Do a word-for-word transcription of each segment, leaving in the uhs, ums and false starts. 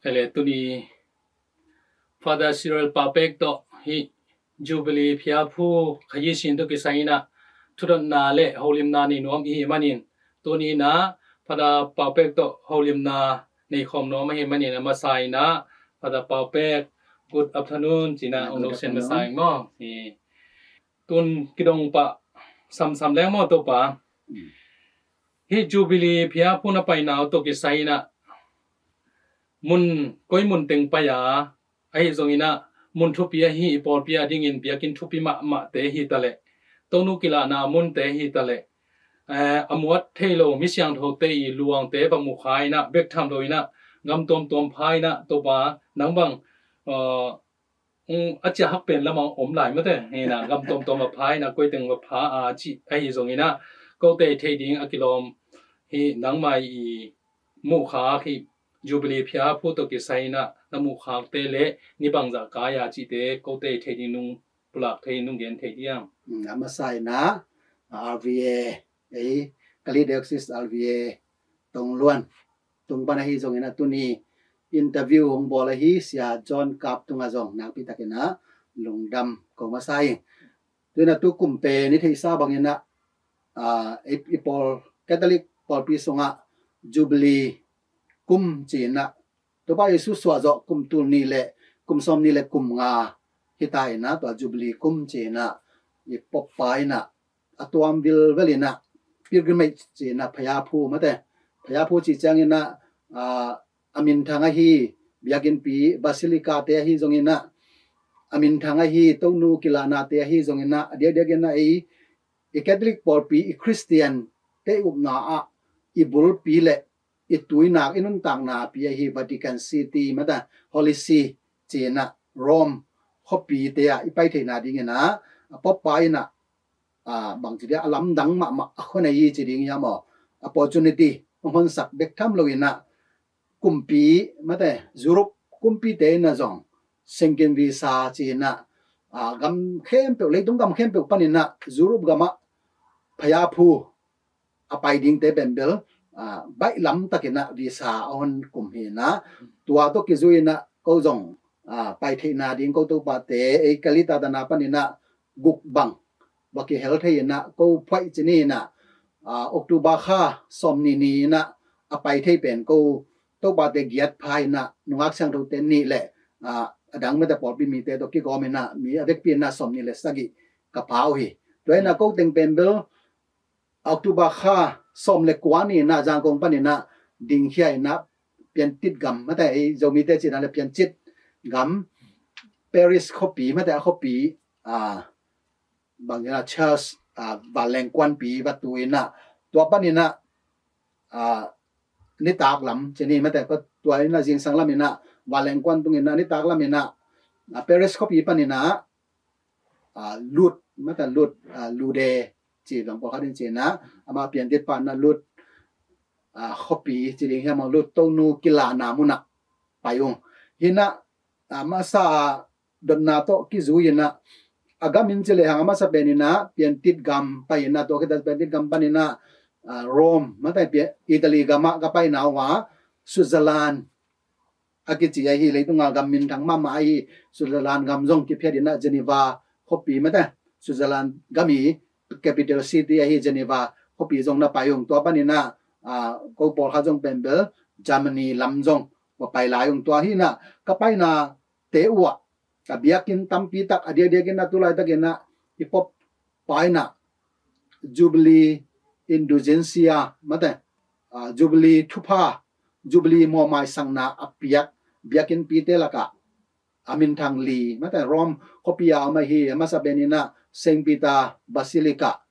Ele tuni Father Cyril Paupek tawh hih Jubilee phiaphu khayi sin tawh kisai inah thudotna le holimna nei nuam ihi manin, tuni inah Father Paupek tawh holimna nei khawm nuam ahi manin, a masa inah Father Paupek, good afternoon cinah ong nosen masa ing maw? Tun kidong pah samsam leng maw Topa. Hih Jubilee phiaphu na paina uh tawh kisai inah mun, koi mun teng pai a, ahi zong inah mun thupi ahi i pawlpi a dingin biakinn thupi mahmahte hi taleh, Tonu kilahna munte hi taleh, a muat thei lo mi siangthote i luangte va mu kha inah bek tham lo inah gam tuamtuam pha inah Topa nang bang a ciah hak pen lamah om lai mate. Hi inah gam tuamtuam va pha inah koi teng va pha a cih ahi zong inah kote i theih ding a kilawm hi nangmah i muhkhak hih Jubilee phiaphu tawh kisai inah na muhkhakte le ni bangzah kai a cihte kote i theih ding nung pulak thei, nung gen thei diam? A masa inah RVA, ei, Kalay Diocese RVA Tongluan tung pan ahi zong inah tuni interview hong bawl ahi Sia John Kap tungah zong nakpi tak inah lungdam ko masa hi. Tu inah tu kum pen i theihsa bang inah i pawl Catholic pawlpi sungah Jubilee kum ci inah Topa Jesu suah zawh kum tul nih le kum sawm nih le kum nga hi ta inah tua Jubilee kum ci inah i Pope pa inah a tuam vilvel inah pilgrimage ci inah phiaphu mate, phiaphu ci ciang inah a minthang ahi biakinnpi, basilica te ahi zong inah a minthang ahi Tonu kilahnate ahi zong inah a diakdiak inah ei i Catholic pawlpi, i Christian te i upna ah i bulpi le i tuinak, i nuntakna pi ahi Vatican City mate, Holy See ci inah Rome khuapite ah i pai theihna ding inah a Pope pa inah bangci dia a lamdang mahmah a khua nei hi ci ding hiam aw, opportunity hong honsak bek tham lo inah kumpi mate, Europe kumpite inah zong sengkin visa ci inah gam khempeuh, leitung gam khempeuh pan inah Europe gamah phiaphu a pai dingte pen bel baih lam tak inah visa a hon kum hi inah tua tawh kizui inah ko zong pai theihna ding ko topate ei Kalay tatana pan inah guk bang va kihel thei inah ko phuaih ci ni inah October kha sawm nih ni inah a pai thei pen ko topate giat pha inah nungak siangthote nih le a dang mate pawlpi mite tawh kigawm inah mi a vekpi inah sawm nih le sagih ka pha uh hi. Tua inah ko teng pen bel October kha sawm le kua ni inah Zangkong pan inah dingkhia inah piantit gam mate, ei Zomite ci inah le piantit gam Paris khuapi mate, a khuapi bang inah church vanlengkuanpi va tu inah tua pan inah nitak lam ci ni mate, tua inah zingsang lam inah vanlengkuan tung inah nitak lam inah Paris khuapi pan inah Lourdes mate, Lourdes, Lourdes ci bang pawlkhat in ci inah ama piantit pa inah Lourdes khuapi ci ding hiam aw, Lourdes Tonu kilahna munah pai ung. Hi inah a masa dotna tawh kizui inah a gam in ci lehang a masa pen inah piantit gam pai inah tua khit a piantit gam pan inah Rome mate, Italy gamah ka paina uh a Switzerland a kici ahi leitunga gam minthang mahmah ahi Switzerland gam zong kiphiat inah Geneva khuapi mate, Switzerland gam i capital city ahi Geneva khuapi zong na pai ung. Tua pan inah ko pawlkhat zong pen bel Germany lam zong va pai lai ung. Tua hi inah ka painate uh ah a biakinn tampi tak a diakdiak inah tu laitak inah i Pope pa inah Jubilee Indulgencia mate, Jubilee thupha, Jubilee mawhmaisakna a piak biakinnpite lakah a minthang li mate, Rome khuapi a om ahi a masa pen inah Saint Peter Basilica,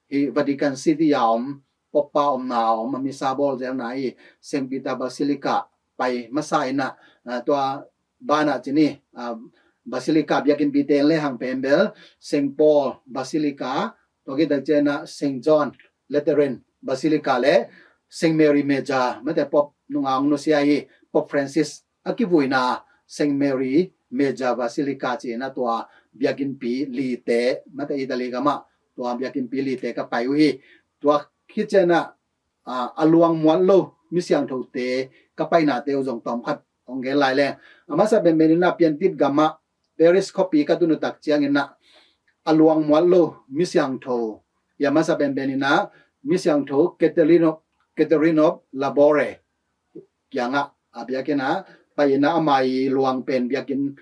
hi Vatican City a om Pope pa omna a om a misa bawl zelna hi Saint Peter Basilica pai masa inah tua banah ci ni Basilica biakinnpite en lehang pen bel Saint Paul Basilica, tua khit a ciang inah Saint John Lateran Basilica le Saint Mary Major mate, Pope nunga hong nusia hi Pope Francis a kivuina Saint Mary Major Basilica ci inah tua biakinnpi lite mate, Italy gamah tua biakinnpi lite ka pai uh hi. Tua khit ciang inah a luang muat lo mi siangthote ka painate uh zong tawmkhat hong gen lai leng. A masa penpen in ah Piantit gamah Paris khuapi ka tun uh tak ciangin ah a luang muat lo misiangtho, i a masa penpen in ah misiangtho Catherine of, Catherine of Labore kiangah a biakinn ah pai in ah ama i luang pen biakinn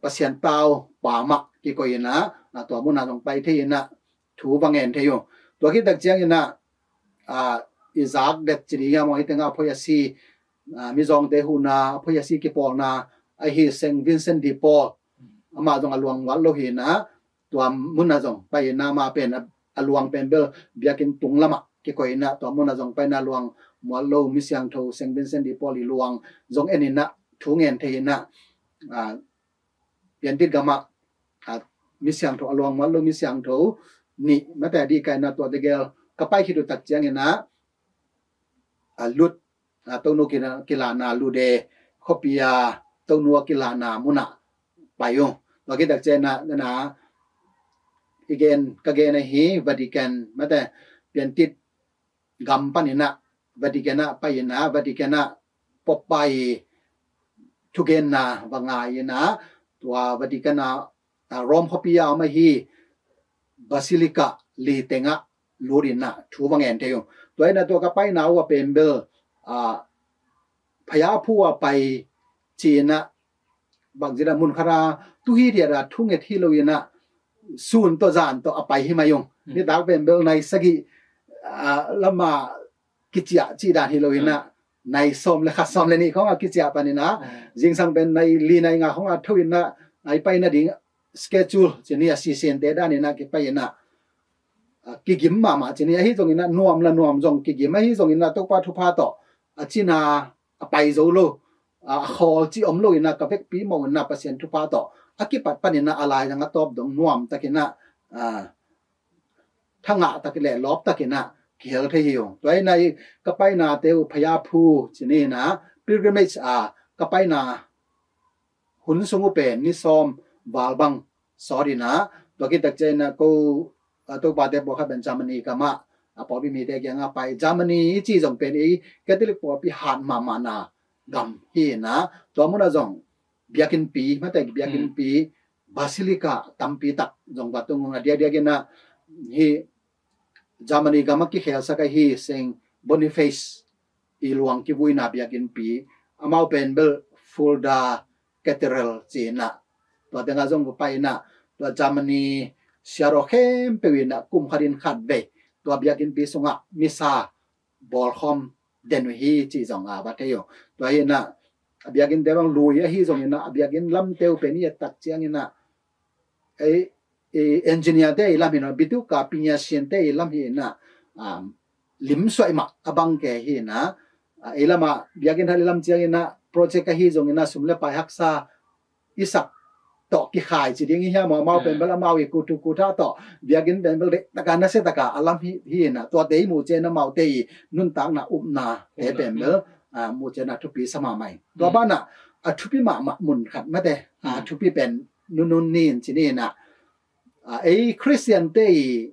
Pasian tau pamah kikoih in ah, a tua munah zong pai thei in ah thu va ngen thei uh. Tua khit tak ciangin ah, a, i zak det ci ding hiam aw, hi tengah a phoi a si, a, mizawngte huhna a phoi a si kipawlna ahi Saint Vincent de Paul, amah zong a luang muat lo hi in ah, tua munah zong pai in ah ama pen a, a luang pen bel biakinn tung lamah kikoih in ah, tua munah zong pai in ah luang muat lo misiangtho Saint Vincent de Paul i luang zong en in ah thu ngen thei in ah, a, Piantit gamah, a, misiangtho, a luang muat lo misiangtho nih mate a dih kai in ah tua tegel ka pai khit uh tak ciangin ah, a, Lourdes, a, Tonu kila, kilahna Lourdes khuapi a Tonu a kilahna munah pai uh. Tua khit tak ciangin ah, na, i gen, ka gen ahi Vatican mate Piantit gam pan in ah Vatican ah pai in ah, Vatican ah Pope pa i thugenna va ngai in ah, tua Vatican ah, a, Rome khuapi a om ahi Basilica li tengah lut in ah thu va ngen thei uh. Tua in ah tua ka paina uh a pen bel, a, phaya phu a pai ci in ah, bangzin ah mun khat a tu hi thiat a thunget hi lo in ah sun tawh zan tawh a pai hi mai ung. Hmm. Nitak pen bel nai sagih, a, lama kiciah cih dan hi lo in ah, hmm, nai sawm le khat, sawm le nih khong a kiciah pan in ah, hmm, zingsang pen nai li nai nga khong a tho in ah, nai pai nading schedule ci ni a sisente dan in ah kipai in ah, a, kigim mahmah ci ni. Ahi zongin ah nuam la nuam zong kigim, ahi zongin ah Topa thupha tawh a cina a pai zo lo, a, a khawl ci om lo in ah ka vekpi mawh in ah Pasian thupha tawh a kipat pan in ah a laizang a tawp dong nuam tak in ah, a, thangah tak le lawp tak in ah kihel thei hi uh. Tua in ah i ka painate uh phaya phu ci ni in ah pilgrimage a ka paina hun sung uh pen ni sawm val bang sawt in ah, tua khit tak ciangin ah ko, a, Topate pawlkhat pen Germany gamah a pawlpi mite kiangah pai. Germany i ci zong pen i Catholic pawlpi hat mahmahna gam hi in ah, tua munah zong biakinnpi, mate biakinnpi, hmm, basilica tampi tak zong va tung uh. A diakdiak in ah hi Germany gamah kikhelsak ahi Saint Boniface i luang kivuina biakinnpi, amau pen bel Fulda Cathedral ci in ah, tua tengah zong va pai in ah, tua Germany siaraw khempeuh in ah kum khat in khat vei tua biakinnpi sungah misa bawlkhawm den uh hi cih zong a va thei uh. Tua hi in ah a biakinnte bang lui ahi zongin ah a biakinn lamte uh pen i et tak ciangin ah ei, ei engineer te i lam hi in ah, bituk a pinyasin te i lam hi in ah, um, lim suaih mah a bang ke hi in ah, a, ei lamah biakinn hat i lam ciangin ah project ahi zongin ah sum le pai haksa i sak tawh kikhai ci ding i hiam aw, amau pen bel amau i kutu kuta tawh biakinn pen bel deih taka nasia taka a lam hi, hi in ah, tuate i muh ciang amaute i nuntakna upna te pen bel, a, muh ciang a thupi sa mahmah hi. Tua banah a thupi mahmah mun khat mate, a, thupi pen nunun ni in ci ni in ah, a, ei Khristiante i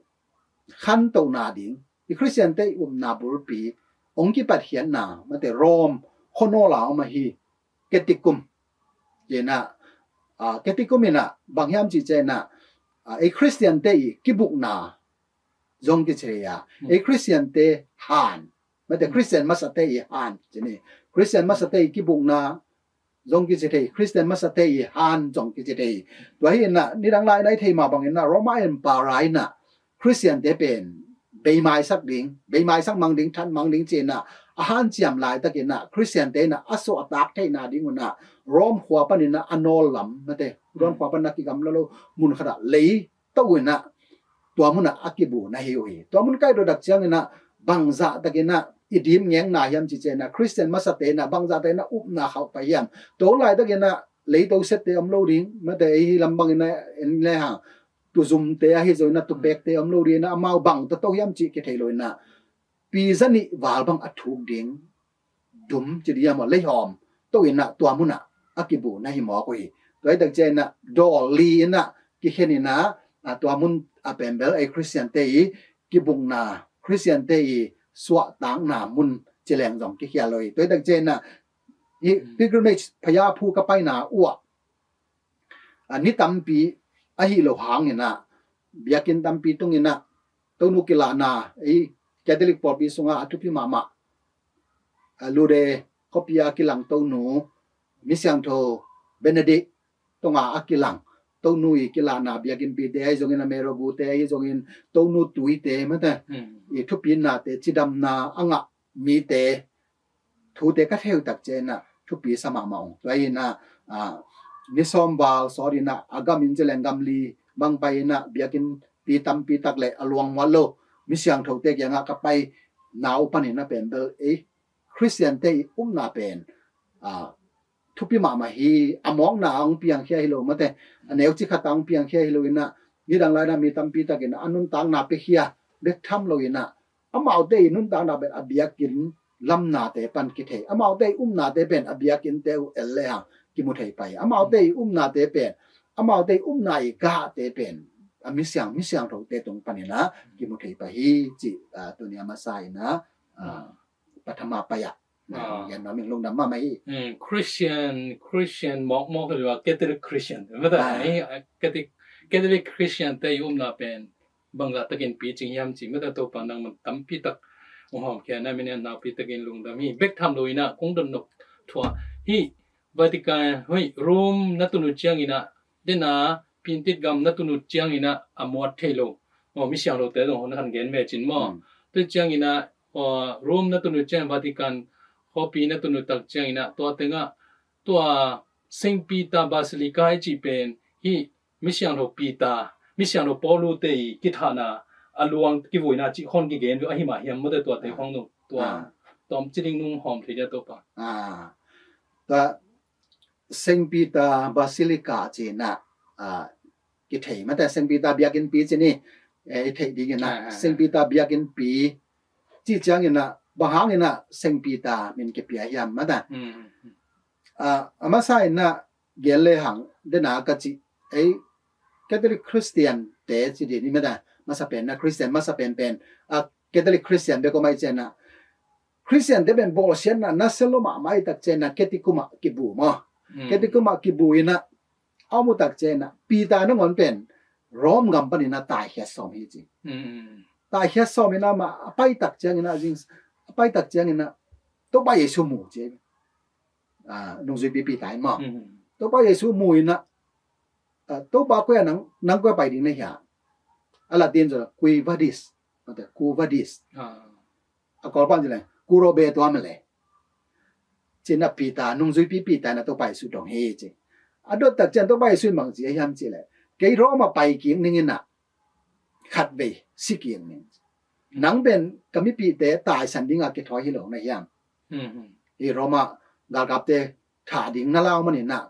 khantohna ding, i Khristiante i upna bulpi hong kipatkhiatna mate Rome khuanawl a om ahi Catechum. Ci in ah, a, Catechum in ah bang hiam cih ciang in ah, a, ei Khristiante i kibukna zong kici thei a, ei Khristiante han, mate Khristian masate i han ci ni. Khristian masate i kibukna zong kici thei, Khristian masate i han zong kici thei. Tua hi in ah nidang lai nai thei mah bangin ah Roma Empire in ah Khristiante pen beimaisak ding, beimaisak mang ding, that mang ding ci in ah a hanciam laitakin ah Khristiante in ah a suahtak theihna ding un ah Rome khua panin ah a nawl lam mate, Rome khua panin ah kigamla lo mun khat ah lei to uh in ah tua mun ah a kibu na hi uh hi. Tua mun kai dawdak ciangin ah bangzah takin ah i dim ngengna hiam cih ciang in ah Khristian masate in ah bangzah takin ah upna khauh pai hiam. Tua laitakin ah leito sette om lo ding mate, ei hi lam bangin ah en le hang tuzumte ahi zongin ah tupekte om lo ding in ah amau bang tawh to hiam cih kithei lo in ah pi zanih val bang a thuk ding dum ci ding hiam aw, leihawm to in ah tua mun ah a kibu na hi mawk uh hi. Tua hi tak ciang in ah dawl li in ah kikhen in ah, a, tua mun a pen bel ei Khristiante i kibukna, Khristiante i suahtakna mun ci leng zong kikhial uh hi. Tua hi tak ciang in ah Hih pilgrimage, phaya phu ka paina uh ah, a, ni tampi ahi lo hangin ah, biakinn tampi tungin ah, Tonu kilahna, ei, Catholic pawlpi sungah a thupi mahmah, a, Lourdes khuapi a kilang Tonu, mi siangtho Benedict tungah a kilang Tonu i kilahna, biakinnpite ahi zongin, a, Mero gute ahi zongin, Tonu tuite mate, i thupinate, cidamna a ngah mite thute ka thei uh tak ciangin ah thupi sa mahmah ung. Tua in ah, a, ni sawm val sawt in ah, a gam in ci leng gam li bang pai in ah, biakinnpi tampi tak le a luang muat lo mi siangthote kiangah ka paina uh panin ah pen bel, ei, Khristiante i upna pen, a, thupi mahmah hi. A mawkna a hong piangkhia hi lo mate, a neuci khat a hong piangkhia hi lo in ah, nidang lai-in ah mi tampi takin a nuntakna piakhia bek tham lo in ah, amaute i nuntakna pen a biakinn lamnate pan kithei, amaute i upnate pen a biakinnte uh el le hang kimu thei pah hi. Amaute i upnate pen, amaute i upna i gahte pen a misiang, misiangthote tung panin ah kimu thei pah hi cih, a, tuni a masa in ah, a, pathama pai ah, a, gen nuam ing. Lungdam mahmah hi. Christian, Christian mawkmawk hi lo a, Catholic Christian mate, a, Catholic, Catholic Christian te i upna pen bangzah takin picing hiam cih mate, Topa nangman tampi tak hong hawmkhia na, min en naupi takin lungdam hi. Bek tham lo in ah kong dot nop thuah hi. Vatican, hoi, Rome na tun uh ciangin ah, dena Piantit gam na tun uh ciangin ah a muat thei lo, aw, mi siangthote zong hong na khan gen ve cin maw? Tua ciangin ah, aw, Rome na tun uh ciangin, Vatican khuapi na tun uh tak ciangin ah, tua tengah, tua Saint Peter Basilica i cih pen hih mi siangtho Peter, mi siangtho Paulute i kithahna, a luang kivuina cih khawng kigen ve, ahi mah hiam mate, tuate khawng zong tua, tua om ci ding nung hawm thei dia, Topa. Tua Saint Peter Basilica ci-in ah, a, kithei mate, Saint Peter biakinnpi ci ni, eh, i theih dingin ah, Saint Peter biakinnpi ci ciangin ah, bang hangin ah Saint Peter min kipia hiam mate. A, a masa in ah gen le hang, dena ka cih, ei, Catholic Christian te ci ding ni mate, masa pen na Christian, masa pen pen, a, Catholic Christian bek om ahih ciangin ah, Christian te pen bawlsiatna nasia lua mahmah ahih tak ciangin ah Catechum ah kibu maw? Catechum ah kibu in ah, a om uh tak ciangin ah, Peter nangawn pen Rome gam panin ah taikhiat sawm hi ci. Taikhiat sawm in ah, amah a pai tak ciangin ah, zing, a pai tak ciangin ah, Topa Jesu mu ci. A, nungzuipi Peter in maw? Topa Jesu mu in ah, a, Topa, koi ah nang, nang koi ah pai ding na hia? A Latin zong, Qui vadis? Mate, Quo vadis? A, Kawlpau in ci leng, Kuro be tuam le. Ci-in ah Peter, nungzuipi Peter in ah Topa Jesu dong hi ci. A dot tak ciang Topa Jesu in bang ci hiam cih leh, kei Rome ah pai kik ning in ah, khatvei si kik ning. Nang pen ka mipihte taisan dingah kithawi hi lo na hiam? Hih Rome ah galkapte thah ding na lau manin ah,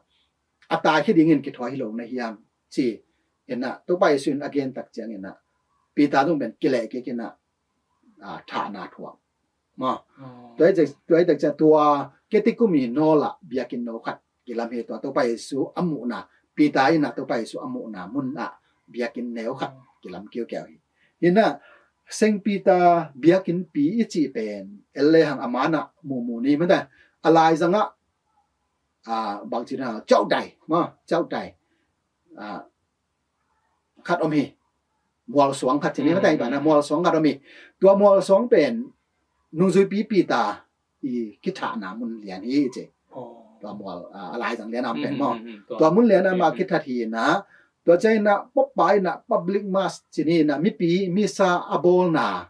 a taikhia dingin kithawi hi lo na hiam? Ci-in ah Topa Jesu in a gen tak ciangin ah, Peter zong pen kileh kik in ah, a, thahna thuak. Maw? Tua hi tak ciang, tua hi tak ciang tua Catechum i nawl ah biakinn no khat kilam hi. Tua Topa Jesu a muhna, Peter in ah Topa Jesu a muhna mun ah biakinn neu khat kilam kiukiau hi. Hi in ah Saint Peter biakinnpi i cih pen el le hang a man ah mumu ni mate. A laizang ah, a, bangci na, Chowdai, maw, Chowdai, a, khat om hi. Mualsuang khat ci ni mate, hi banah mualsuang khat om hi. Tua mualsuang pen nungzuipi Peter i kithahna mun lian hi ci. Tua mual, a, a laizang lian a om pen maw? Tua mun lian a mah kithat hi in ah, tua ciang in ah Pope pa in ah public mass ci ni in ah, mipi misa a bawlna,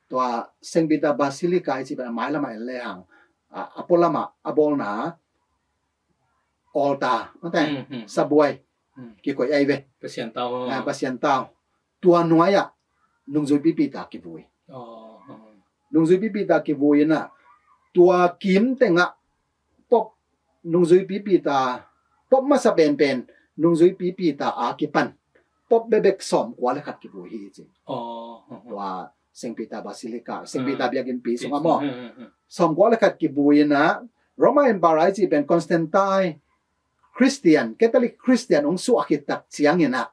tua Saint Peter Basilica i cih pen a mailam ah en le hang, a, a pualam ah a bawlna altar mate, sabuai kikoih ahi ve. Pasian tau. A, Pasian tau. Tua nuai ah nungzuipi Peter kivui. Nungzuipi Peter kivui in ah, tua kim teng ah Pope, nungzuipi Peter, Pope masa penpen nungzuipi Peter a kipan Pope bekbek sawmkua le khat kivui hi ci. Tua Saint Peter Basilica, Saint Peter biakinnpi sungah maw? Sawmkua le khat kivui in ah, Roma Emperor i cih pen Constantine, Christian, Catholic Christian hong suah khit tak ciangin ah,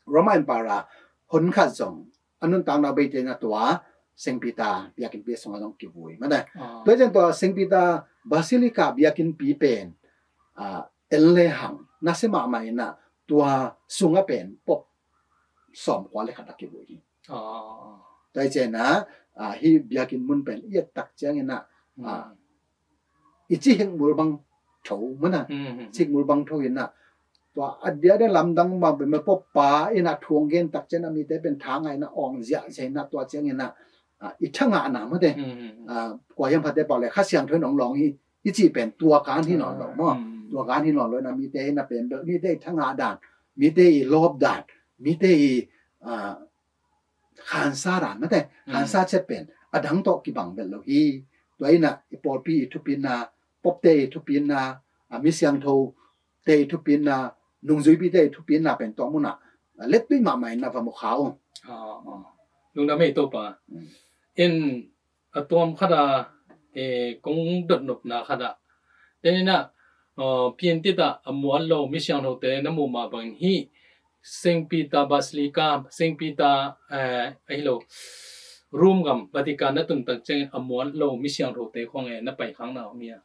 Roma Emperor hun khat zong a nuntakna bei te in ah tua Saint Peter biakinnpi sungah zong kivui mate. Tua hi ciang tua Saint Peter Basilica biakinnpi pen, ah, en le hang nasia mahmah in ah, tua sungah pen pop sawmkua le khat a kivui hi. Tua hi ciangin ah, ah, hih biakinn mun pen i et tak ciangin ah, ah, i ci hikmul bang tho maw na. Ci hikmul bang tho in ah, tua a diakdiak lamdang bang pen pop pa in ah thu hong gen tak ciangin ah, mite pen tha ngah in ah, awng ziahziah in ah, tua ciangin ah, ah, i tha ngahna maw te, ah, kua hiam phate pau le Kha Siangtho in hong lawng hi, i cih pen tua kan hi nawn lo maw. Tua kan hi nawn lo in ah, mite in ah pen bel, mite i tha ngah dan, mite i lawp dan, mite i, ah, khansa dan maw te, khansa ciat pen a dang tawh kibang vet lo hi. Tua in ah i pawlpi i thupina, popte i thupina, ah, mi siangthote i thupina, nungzuipite i thupina pen tua mun ah, ah, lettuih mahmah in ah va mu kha ung. Lungdam ei Topa. In a tuam khat a, eh, kong dotnopna khat ah, den in ah, uh, Piantit ah a muat lo mi siangthote na muh mah bangin hih Saint Peter Basilica, Saint Peter, eh, ahi lo, Rome gam Vatican na tun tak ciangin a muat lo mi siangthote khong e na pai khakna om hi a.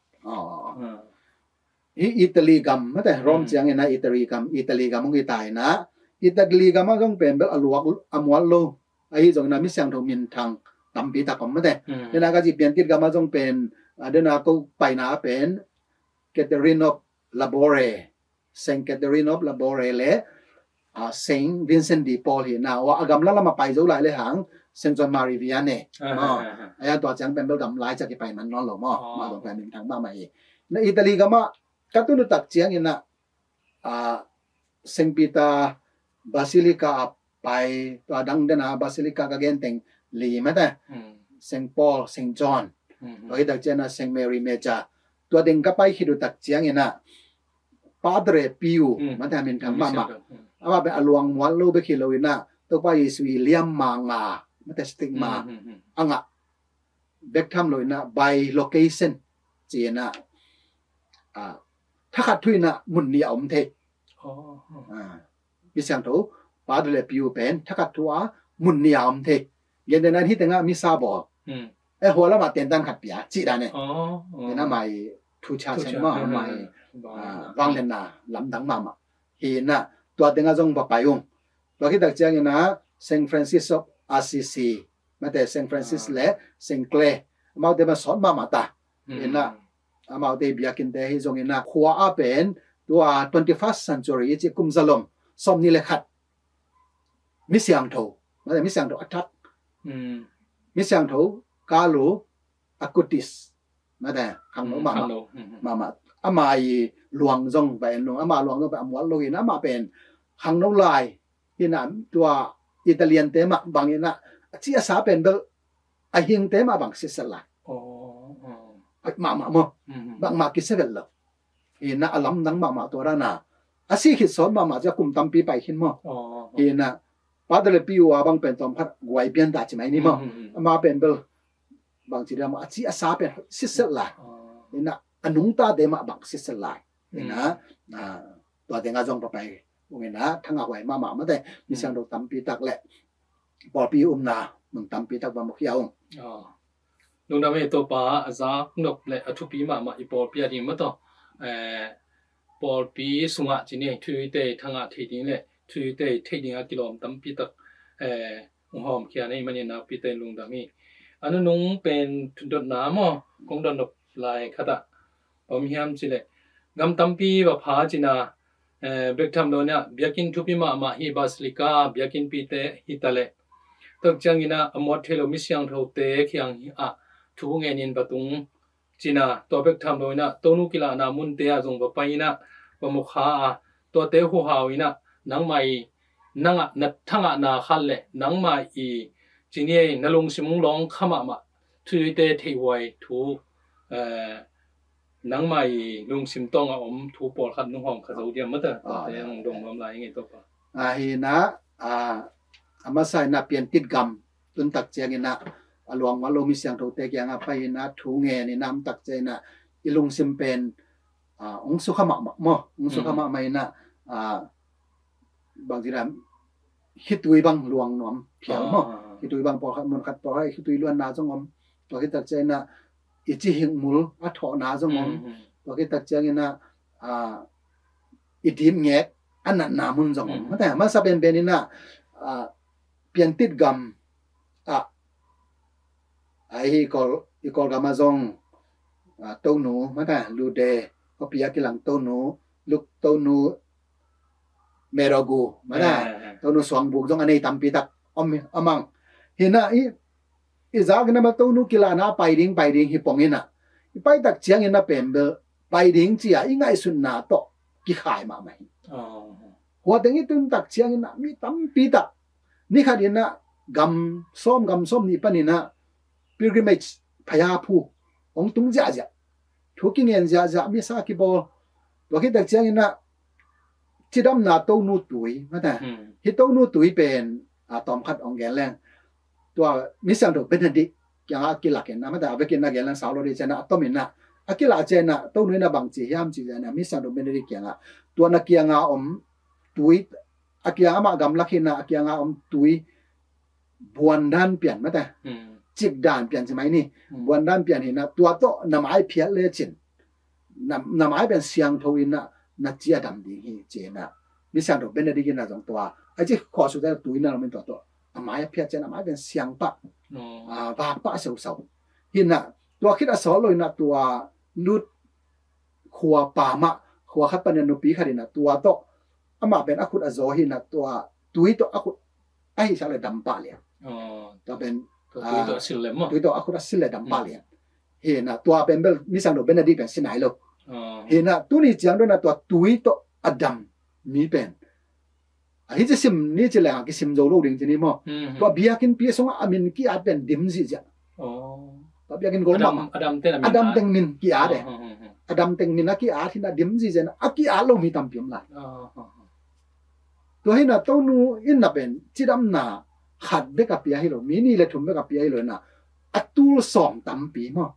Hi Italy gam maw te, Rome ciangin ah Italy gam, Italy gam hong hi ta in ah, Italy gam ah zong pen bel a luak a muat lo, ahi zongin ah mi siangtho minthang tampi tak om maw te. Den a ka cih Piantit gam ah zong pen, ah, den a ko paina pen Catherine of Labore, Saint Catherine of Labore le, ah, Saint Vincent de Paul hi in ah, a gamla lam a pai zo lai le hang Saint John Marie Vianney maw. Ahi a, tua ciang pen bel gamlai ciang kipai man nawn lo maw. Mah zong pen minthang mahmah hi. Na Italy gam ah ka tun uh tak ciangin ah, ah, Saint Peter Basilica a pai, tua dang den a Basilica ka gen teng li maw te. Saint Paul, Saint John. Tua hi tak ciangin ah Saint Mary Major. Tua ding ka pai khit uh tak ciangin ah Padre Pio maw te, a minthang mahmah. Amah pen a luang muat lo bek hi lo in ah, Topa Jesu i liamma nga maw te, stigma a ngah bek tham lo in ah, bilocation ci in ah, ah, thakhat thu in ah mun nih a om thei. Ah, mi siangtho Padre Pio pen thakhat thu a mun nih a om thei. Gentehna in hih tengah misa bawl, eh, hua lamah tentan khat pia cih dan e. Amah i thu ciang maw, amah i, ah, vangliatna lamdang mahmah hi in ah, tua tengah zong va pai ung. Tua khit tak ciangin ah Saint Francis of Assisi maw te, Saint Francis le Saint Clare, amaute mah sawt mahmah ta. In ah amaute biakinnte hi zongin ah, khua ah pen tua twenty-first century i cih kum zalom sawmnih le khat mi siangtho, maw te, mi siangtho a thak, mi siangtho Carlo Acutis maw te, khangno mahmah. Amah i luang zong va en ung, amah luang zong va en, a muat lo in ah, amah pen khangno lai hi in ah, tua Italian te mah bang in ah, a ci a sa pen bel a hingte mah bang sitset lai. Hoih mahmah maw. Bangmah kisia vet lo. Hi in ah a lamdang mahmah tua dan a, a sih khit sawt mahmah ciang kum tampi pai khin maw. Hi in ah Padre Pio a bang pen tawm khat guai pian ta ci mai ni maw. Amah pen bel bangci dan maw, a ci a sa pen sitset lai. Hi in ah a nungtate mah bang sitset lai. Hi in ah, ah, tua tengah zong va pai ung in ah, thangahhuai mahmah maw te, mi siangtho tampi tak le pawlpi umna mun tampi tak va mukhia ung. Lungdam ei Topa, a zak nop le a thupi mahmah i pawlpi a ding maw taw. Eh, pawlpi sungah ci ni, thuite thangah thei ding le thuite thei ding a kilawm tampi tak, eh, hong hawmkhia na hih manin nakpite lungdam hi. A nunung pen dotna maw, kong dot nop lai khat ah, bang hiam cih leh, gam tampi va pha cin a, eh, bek tham lo in ah, biakinn thupi mahmah hi, Basilica biakinnpite hi ta leh, tua ciangin ah a muat thei lo mi siangthote kiang ah thu ngenin va tung cin a, tua bek tham lo in ah, Tonu kilahna munte ah zong va pai in ah, va mu kha a, tuate huhau in ah, nangmah i, nangah na thangahna khat le nangmah i, ci ni ei, na lungsim hong lawng kha mahmah thuzuite theihhuai thu, eh, nangmah i lungsim tawng a om thu pawlkhat nong hawm kha zo diam maw ta? Tuate hong dong nuam lai ing ei Topa. Ahi in ah, ah, a masa in ah Piantit gam tun tak ciangin ah, a luang muat lo mi siangthote kiangah pai in ah thu ngen in ah, om tak ciangin ah i lungsim pen, ah, hong sukha mahmah maw, hong sukha mahmah in ah, ah, bangci dan, khitui bang luang nuam phial maw. Khitui bang pawlkhat, mun khat pawlkhat khitui luanna zong om. Tua khit tak ciangin ah i ci hingmul a thawhna zong om. Tua khit tak ciangin ah, a, i dipngek a natna mun zong om. Mate, masa penpen in ah, a, Piantit gam ah, a, i Kawl, i Kawlgam ah zong, a, Tonu, mate, Lude, khuapi a kilang Tonu, Luk Tonu, Merogu, mate, Tonu Suangbuk zong a nei tampi tak om, om ang. Hi na i, i zak in ah ma Tonu kilahna pai ding, pai ding hi pong in ah. I pai tak ciangin ah pen bel pai ding ci-a i ngaihsutna tawh kikhai mahmah hi. Hua teng i tun tak ciangin ah mi tampi tak ni khat in ah gam sawm, gam sawm nih panin ah pilgrimage, phaya phu hong tung ziahziah, thu kingen ziahziah, misa kibawl. Tua khit tak ciangin ah cidamna Tonu tui, mate. Hi Tonu tui pen, a, tawmkhat hong gen leng, tua Misiangtho Benedict kiangah a kilak in ah, mate, a vekin a gen leng sau lo dih ciangin ah, a tomin ah a kilah ciangin ah Tonu in ah bang ci hiam ci ciangin ah, Misiangtho Benedict kiangah, tua na kiangah om tui, a kiang amah gamlak hi in ah, a kiangah om tui buandan pian, mate. Cikdan pian ci mai ni. Buandan pian hi in ah, tua tawh na mai phiat lecin na, na mai pen siangtho in ah na ci a dam ding hi ci in ah, Misiangtho Benedict in ah zong tua a ci khuasuk ciang tui na lomin tua tawh a mai a phiat ciang a mai pen siang pah, a, vak pah seusau. Hi in ah tua khit a sawt lo in ah tua Lut khua pa mah, khua khat panin nupi khat in ah tua tawh amah pen a khut a zaw hi in ah tua tui tawh a khut a hihsak le dam pah lian. Tua pen, tua tui tawh a sil le maw? Tui tawh a khut a sil le dam pah lian. Hi in ah tua pen bel Misiangtho Benedict pen si nai lo. Hi in ah tuni ciang dong in ah tua tui tawh a dam mi pen, a, hi ci sim ni ci leng a kisim zo lo ding ci ni maw? Tua biakinnpi sungah a min ki-at pen dim zihziah. Tua biakinn gol mahmah. A dam teng min ki-at e. A dam teng min a ki-at hi in ah dim zihziah in ah a ki-at lo mi tampi om lai. Tua hi in ah Tonu in ah pen cidamna khat bek a pia hi lo, mi nih le thum bek a pia hi lo in ah a tul sawm tampi maw?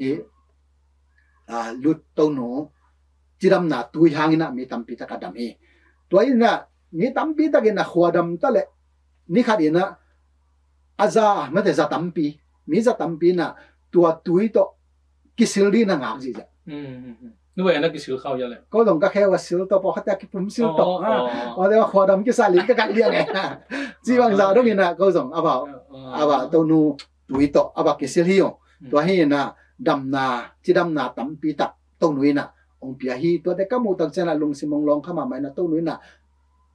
Hi, a, Lut Tonu cidamna tui hang in ah mi tampi tak a dam hi. Tua hi in ah mi tampi tak in ah khua dam ta leh ni khat in ah a za, mate, za tampi, mi za tampi in ah tua tui tawh kisil ding na ngak zihziah. Nu bai na kisil khau ya le. Ko dong ka kheu a sil tawh, pawlkhatte a kipum sil tawh. Aw, aw. Aw, te khua dam kisa ling ka kat liang e. Ci bangza dong in ah ko zong a vau, a vau Tonu tui tawh a va kisil hi ung. Tua hi in ah damna, cidamna tampi tak Tonu in ah hong pia hi. Tua te ka muh tak ciang ah lungsim hong lawng kha mahmah in ah Tonu in ah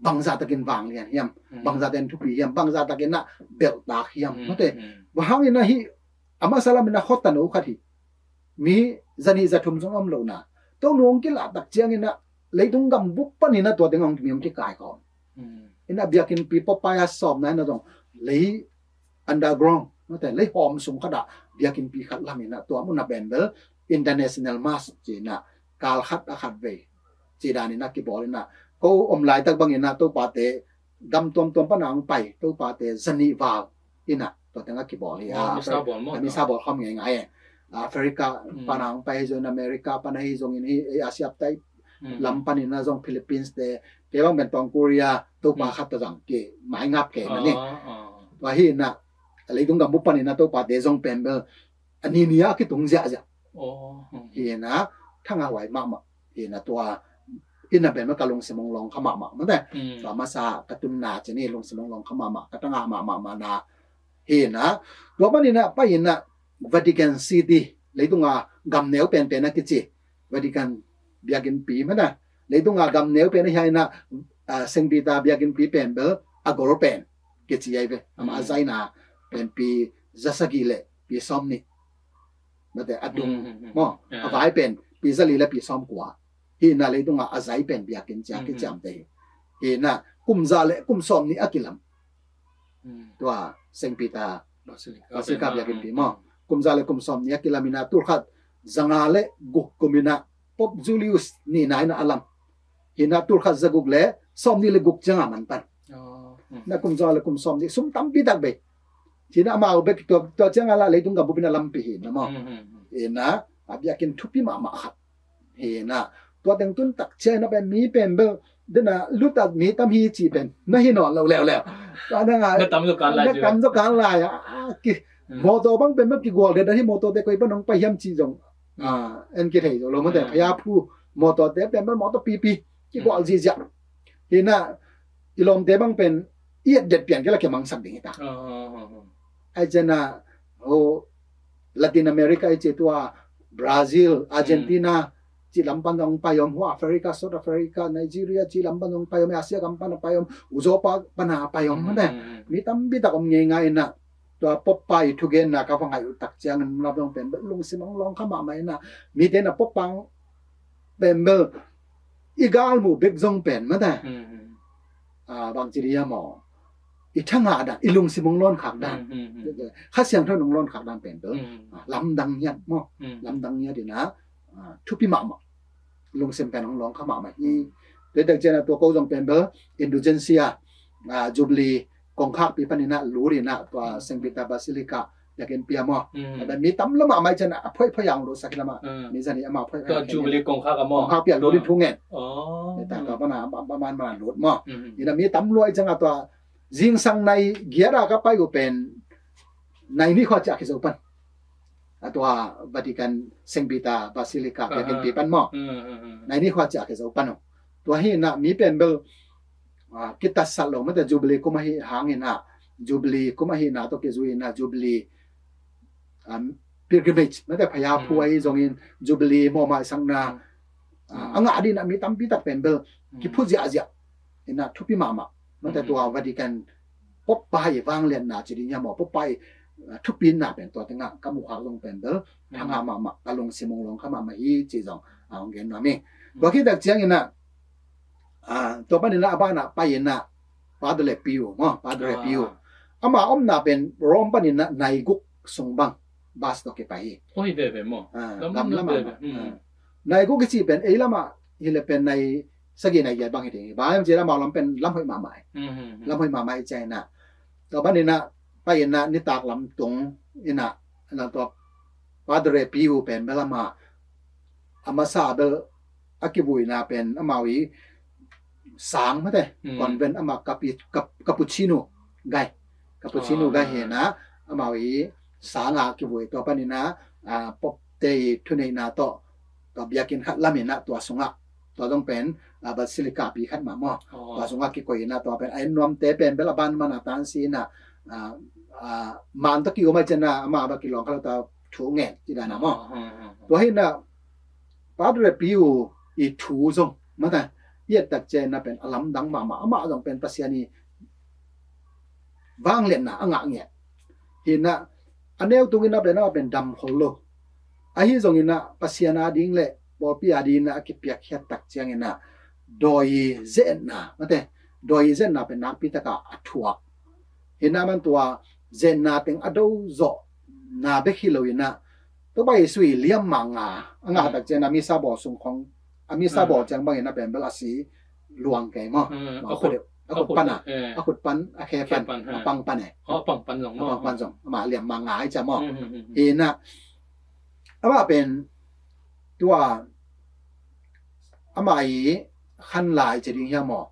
bangza takin vanglian hiam, bangza takin thupi hiam, bangza takin ah belhtak hiam, mate. Bang hang in ah hi a masa lam in ah khotano khat hi. Mi za nih za thum zong om lo in ah Tonu hong kilah tak ciangin ah leitung gambup panin ah tua teng hong mi hong kikaikhawm. In ah biakinnpi pawpai a sawmna in ah zong lei underground, mate, lei hawm sung khat ah biakinnpi khat lam in ah tua mun ah pen bel international mass ci in ah kal khat a khat vei ci dan in ah kibawl in ah ko om laitak bangin ah Topate gam tuamtuam pan a hong pai Topate za nih val in ah tua teng a kibawl hi. Misa bawl maw? Misa bawl khawm ngeingai e. Africa pan a hong pai hi zongin, America pan ahi zongin, hi ei Asia Pacific lam panin ah zong Philippines te, kei bang pen tawng Korea Topa khat tawh zang ki mai ngap kei na ni. Tua hi in ah leitung gambup panin ah Topate zong pen bel a ni ni a kitung ziahziah. Hi in ah thangah huai mahmah. Hi in ah tua in ah pen ma ka lungsim hong lawng kha mahmah, mate. Tua masa ka tunna ci ni, lungsim hong lawng kha mahmah, ka thangah mahmah mahmah na. Hi in ah tua panin ah pai in ah Vatican City, leitung a gam neu penpen a kici Vatican biakinnpi, mate. Leitung a gam neu pen a hi in ah, a, Saint Peter biakinnpi pen bel a gol pen kici ahi ve. Amah a zaina pen pi za sagih le pi sawm nih, mate, a dung maw, a vai pen pi za li le pi sawm kua. Hi in ah leitung a a zai pen biakinn ci a kiciamteh hi. Hi in ah kum za le kum sawm nih a kilam. Tua Saint Peter Basilica biakinnpi maw, kum za le kum sawm nih a kilam in ah tul khat za nga le guk kum in ah Pope Julius nihna in ah a lam. Hi in ah tul khat za guk le sawm nih le guk ciang a man pan. Na kum za le kum sawm nih, sum tampi tak bei. Hi in ah amau bek tua, tua ciang a lah leitung gambup in ah lampi hi in ah maw. Hi in ah a biakinn thupi mahmah khat. Hi in ah tua teng tun tak ciang in ah pen mi pen bel den a lut a mi tam hi ci pen na hi nawn lo leuleu. Tua na nga na tam zo kan lai, na tam zo kan lai a, a, ki, Mawtaw bang pen bel kigual det ahi, mawtawte koi pan hong pai hiam cih zong en kithei zo lo mate. Phaya phu mawtawte pen bel mawtaw pipi kigual ziahziah. Hi na, i lawmte bang pen i et det pian kei la kimangsak ding hi ta. Ai ciangin ah, oh, Latin America i ci tua, Brazil, Argentina, ci lam pan zong pai om, Africa, South Africa, Nigeria, ci lam pan zong pai om, Asia gam pan a pai om, Uzopa pan a pai om mate. Mi tampi tak om ngeingai in ah, tua Pope pa i thugenna ka va ngaih uh tak ciangin, lam zong pen bel lungsim hong lawng kha mahmah in ah, mite in ah Pope pa pen bel i galmuh bek zong pen mate. Bangci dia maw, i thangah dan, i lungsim hong lawn khak dan, Kha Siangtho in hong lawn khak dan pen bel lamdang ngiat maw, lamdang ngiat in ah, thupi mahmah, lungsim pen hong lawng kha mahmah hi. Tua tak ciangin ah tua ko zong pen bel Indulgencia, Jubilee kongkhakpi panin ah lut in ah tua Saint Peter Basilica biakinn pi a maw. Tua pen mi tam lo mahmah i ciangin ah a phoihphoih a hong lutsak hi lam ah. Mi zani amah phoihphoih a Jubilee kongkhak a maw, kongkhakpi a lut in thu ngen. Tua pan a, a man man a lut maw. Ina mi tam lua i ciangin ah tua zingsang nai giat a ka pai uh pen nai nih khua ciah kizo pan. A tua Vatican Saint Peter Basilica biakinn pi pan maw. Nai nih khua ciah kizo pan uh. Tua hi in ah mi pen bel kitatsat lo mate, Jubilee kum ahi hangin ah, Jubilee kum ahi na tawh kizui in ah Jubilee pilgrimage mate, phaya phu ahi zongin Jubilee mawhmaisakna a ngah ding in ah mi tampi tak pen bel kiphut ziahziah in ah thupi mahmah mate. Tua Vatican Pope pa i vangliatna ci ding hiam maw, Pope pa i thupina pen tua tengah ka muh khak zong pen bel thangah mahmah, ka lungsim hong lawng kha mahmah hi ci zong hong gen nuam hi. Tua khit tak ciangin ah, tua panin ah a banah pai in ah Padre Pio maw, Padre Pio. Ama omna pen Rome panin ah nai guk sung bang bus tawh kipai hi. Oi, veve maw. Lam lam lam veve. Nai guk i cih pen ei lamah hi le pen nai sagih nai giat bang hi ding hi. Bang hiam cih le amau lam pen lam hoih mahmah hi. Lam hoih mahmah hi ciangin ah, tua panin ah pai in ah nitak lam tung in ah, tua Padre Pio pen bel amah a masa bel a kivuina pen amau i sang mate, convent amah Capuchino gai, Capuchino gai hi in ah, amau i sang a kivui. Tua panin ah Pope te i thuneihna tawh tua biakinn khat lam in ah tua sungah, tua zong pen Basilica pi khat mah maw, tua sungah kikoih in ah tua pen a en nuamte pen bel a ban man a tansi in ah, man tawh ki-um a i ciangin ah amah bel kilawng kha lo, tua thu ngen ci dan a maw. Tua hi in ah Padre Pio i thu zong mate, i et tak ciangin ah pen a lamdang mahmah, amah zong pen Pasian i vangliatna a ngah ngiat hi in ah, a neu tung in ah pen amah pen dam khol lo. Ahi zongin ah Pasian a ding le pawlpi a ding in ah a kipiakkhiat tak ciangin ah dawi zetna mate, dawi zetna pen nakpi tak a a thuak hi in ah, man tua zetna teng a do zawhna bek hi lo in ah, Topa Jesu i liamma nga a ngah tak ciangin ah misa bawl sung khong, a misa bawl ciang bangin ah pen bel a si luang kei maw. A khut pan a, a khut pan, a khe pan, a pang pan e, a pang pan zong, a pang pan zong amah liamma nga i ciang maw. Hi in ah amah pen tua amah i khanlai ci ding hiam maw,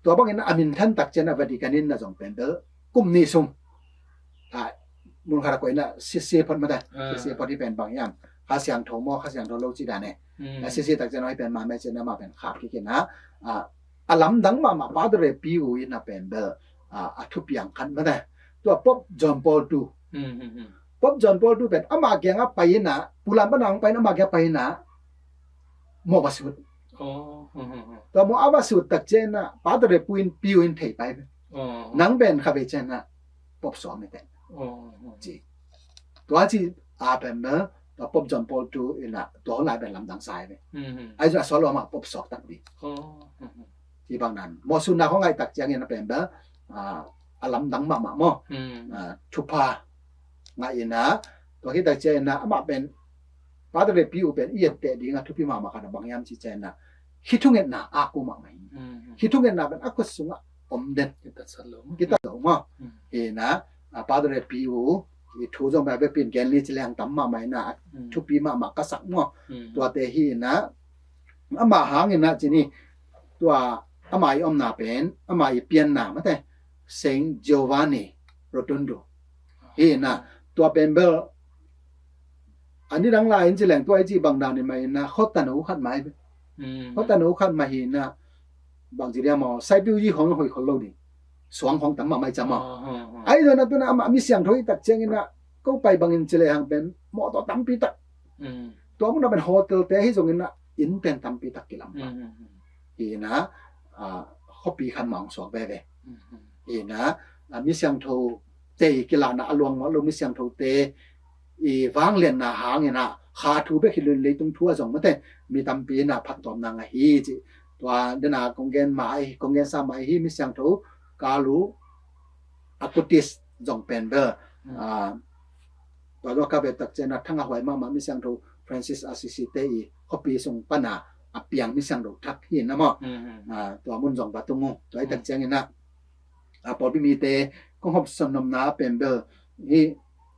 tua bangin a minthan tak ciangin ah Vatican in ah zong pen bel kum nih sung, a, mun khat a koih in ah sisi phot mate, sisi phot hi pen bang hiam, Kha Siangtho maw, Kha Siangtho lo ci dan e. A sisi tak ciangin ah hi pen mah mah ciangin ah amah pen khak kik in ah, a lamdang mahmah Padre Pio in ah pen bel a thupiang khat mate, tua Pope John Paul two. Pope John Paul two pen amah kiangah pai in ah, pulam pan a hong pai in ah amah kiangah pai in ah mawh va sut. Tua mawh a va sut tak ciangin ah Padre Pio in, Pio in thei pai ve. Nang pen kha ve ciangin ah Pope sawm hi teh, ci. Tua ci a pen bel tua Pope John Paul two in ah tua hun lai pen lamdang sa hi ve. Ahi zong a sawt lo amah Pope sawk tak ding. Ci bang nan mawhsutna khong ngaih tak ciangin a pen bel a lamdang mahmah maw. Thupha ngaih in ah, tua khit tak ciangin ah amah pen Padre Pio pen i etteh ding a thupi mahmah khat a bang hiam cih ciangin ah, hih thungetna a ku mahmah hi. Hih thungetna pen a khut sungah om den. Kitat lo maw. Hi in ah, Padre Pio i thu zong pen a vekpi in gen ni ci leng tam mahmah in ah, thupi mahmah ka sak maw. Tuate hi in ah, amah hang in ah ci ni, tua amah i omna pen, amah i pianna mate, Saint Giovanni Rotondo. Hi in ah tua pen bel a nidang lai in ci leng tua i cih bang dan in mah in ah khuatano khat mah hi. Khuatano khat mah hi in ah bang ci diam aw, saipiu yi khawng hoih khol lo ding, suang khawng tam mahmah hi cam aw. Ahi zongin ah tu in ah amah mi siangtho i tak ciangin ah ko pai bangin ci lehang pen mawtaw tampi tak, tua munah pen hotelte ahi zongin ah inn pen tampi tak kilam hi in ah, khuapi khat mah hong suak veve hi in ah, mi siangtho te i kilahna a luang mawk lo mi siangthote i vangliatna hangin ah kha thu bek hi lo in leitung thu ah zong mate mi tampi in ah phattuamna ngah hi ci. Tua den a kong gen mah ahi, kong gensa mah ahi mi siangtho Carlo Acutis zong pen bel tua zong ka ve tak ciangin ah thangah huai mahmah mi siangtho Francis Assisi te i khuapi sung pan a a piang mi siangtho thak hi in ah maw. Tua mun zong va tung uh. Tua i tak ciangin ah a pawlpi mite kong hawmsawn nopna pen bel hi,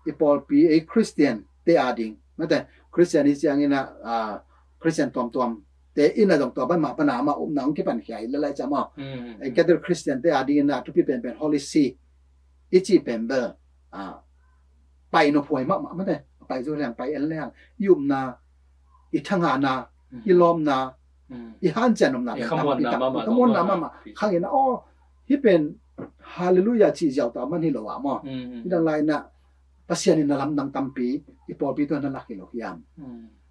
i pawlpi ei Khristian te a ding mate, Khristian hi ciangin ah Khristian tuamtuam te in ah zong tua ban mah pan a amah upna hong kipankhia hi lalai cam aw. Ei Catholic Khristian te a dingin ah thupi penpen Holy See i cih pen bel pai nophuai mahmah mate, pai zo leng pai en leng i upna, i thangahna, i lawpna, i hanciam nopna pen tampi tak, i khamuanna mahmah khang in ah aw, hih pen Halleluiah cih ziau tawh a man hi lo ah maw. Hih dang lai in ah Pasian in na lamdang tampi i pawlpi tawh na lak hi lo hiam?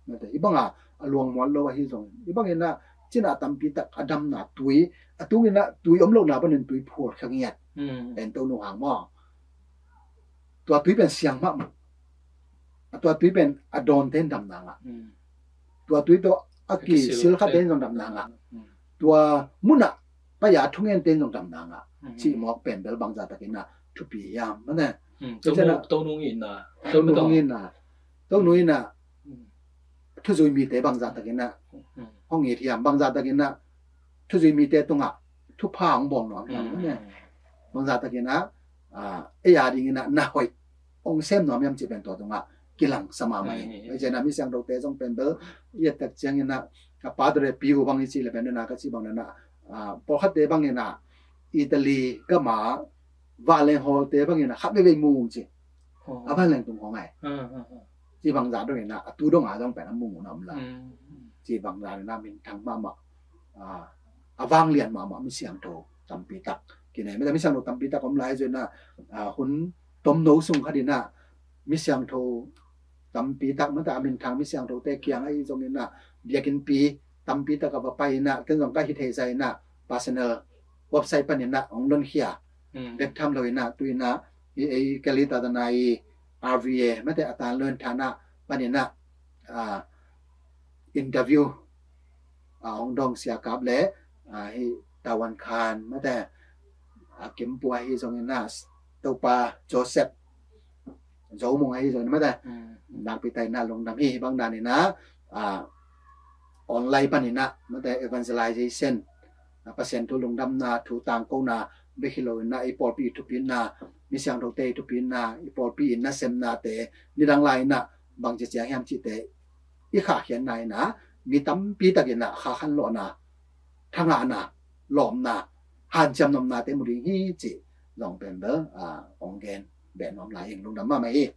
Mate, i bang a a luang muat lo ahi zongin i bang in ah cina tampi tak a damna tui, a tung in ah tui om lohna panin tui phul kha ngiat pen tonu hang maw. Tua tui pen siang mahmah. Tua tui pen a dawnte in damna ngah. Tua tui tawh a kisil khate in zong damna ngah. Tua munah pai a thungente in zong damna ngah. Cih mawk pen bel bangza takin ah thupi hiam mate. Tonu in ah, tonu in ah thuzui mite bangza takin ah hong it hiam, bangza takin ah thuzui mite tungah thupha hong bawng nuam hiam mate. Bangza takin ah ei a dingin ah na hoih hong sem nuam hiam cih pen tua tungah kilangsa mahmah hi. Ei ciangin ah mi siangthote zong pen bel i et tak ciangin ah a Padre Pio bang i cih le pen den a ka cih bang den ah pawlkhatte bangin ah Italy gam a vanleng hawlte bangin ah khat veivei mu ci. A vanleng tung khawng ai. Ci bangza dongin ah a tu dong a zong pen a mu na om lai. Ci bangza dongin ah minthang mahmah, a vanglian mahmah mi siangtho tampi tak kinei mate, mi siangtho tampi tak om lai zongin ah hun tomno sung khat in ah mi siangtho tampi tak mate, a minthang mi siangthote kiang ahi zongin ah biakinnpi tampi tak a va pai in ah ken zong ka hi thei zah in ah personal website panin ah hong lonkhia bek tham lo in ah tu in ah i ei Calcutta tana i R V A mate, a tan lon thana panin ah interview a hong dong Sia Kap le hi Tawan Khan mate, a Kim Pua hi zongin ah Topa Joseph Zo Mung ahi zongin mate, nakpi tak in ah lungdam hi. Bang dan in ah online panin ah mate evangelization, Pasian thu lungdamna, thu tangkona bek hi lo in ah i pawlpi i thupitna, mi siangthote i thupitna, i pawlpi i nasemnate nidang lai in ah bang cia ciang hiam cihte i khahkhiatna in ah mi tampi tak in ah kha khanlawhna, thangahna, lawpna, hanciam nopnate mu ding hi cih zong pen bel hong gen beh nuam lai ing. Lungdam mahmah hi.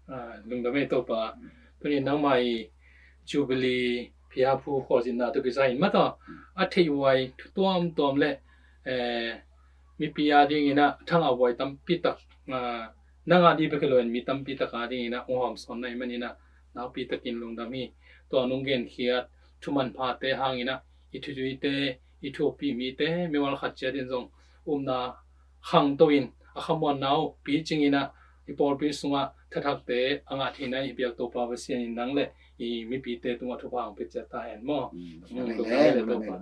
Lungdam hi Topa. Tuni nangmah i Jubilee phiaphu khualzinna tawh kisai in mataw a theihhuai thu tuamtuam le mipi a dingin ah thangahhuai tampi tak, nang a ding bek hi lo in mi tampi tak a dingin ah hong hawmsawn na hih manin ah nakpi takin lungdam hi. Tua nong genkhiat thu manphate hangin ah i thuzuite, i thupih mite, mimal khat ciat in zong upna khangto in a khamuanna uh picingin ah i pawlpi sungah thathakte a ngah theihna i biak Topa Pasian in nang le i mipite tungah thupha hong pia ciat ta hen maw. Lungdam hi le Topa.